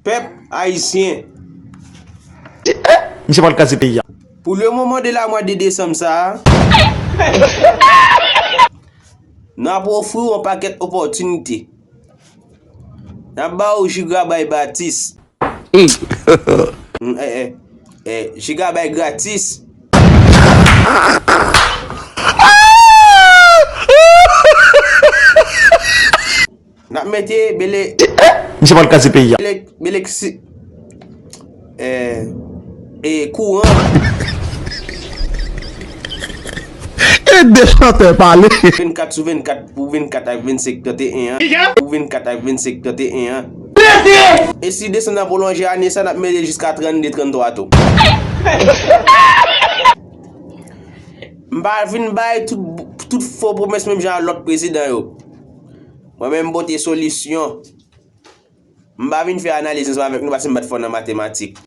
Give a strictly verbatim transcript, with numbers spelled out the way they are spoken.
Pèp ayisyen. Misye pral kraze peyi a. Pou le moman de la mwa de desanm sa a, n ap ofri w yon pakèt opòtinite. N ap ba w Jigabay Batis. Mm, eh, eh, eh, Jigabay gratis. N ap mete bele. Misye pral kraze peyi a. Bele, bele, si, eh, e kouran. Ede chantè pale. Vennkat sou vennkat, pou vennkat ak vennsenk, trannteyen an. Pou vennkat ak vennsenk, trannteyen an. E si desanm nan pwolonje ane sa, n ap mete jiska trannde, tranntwa tou. M pa vin bay tout, tout fo pwomès menm jan a lòt prezidan yo. Mwen menm, m pote solisyon. M pa vin fè analiz ansanm avèk nou paske m pa t fò nan matematik.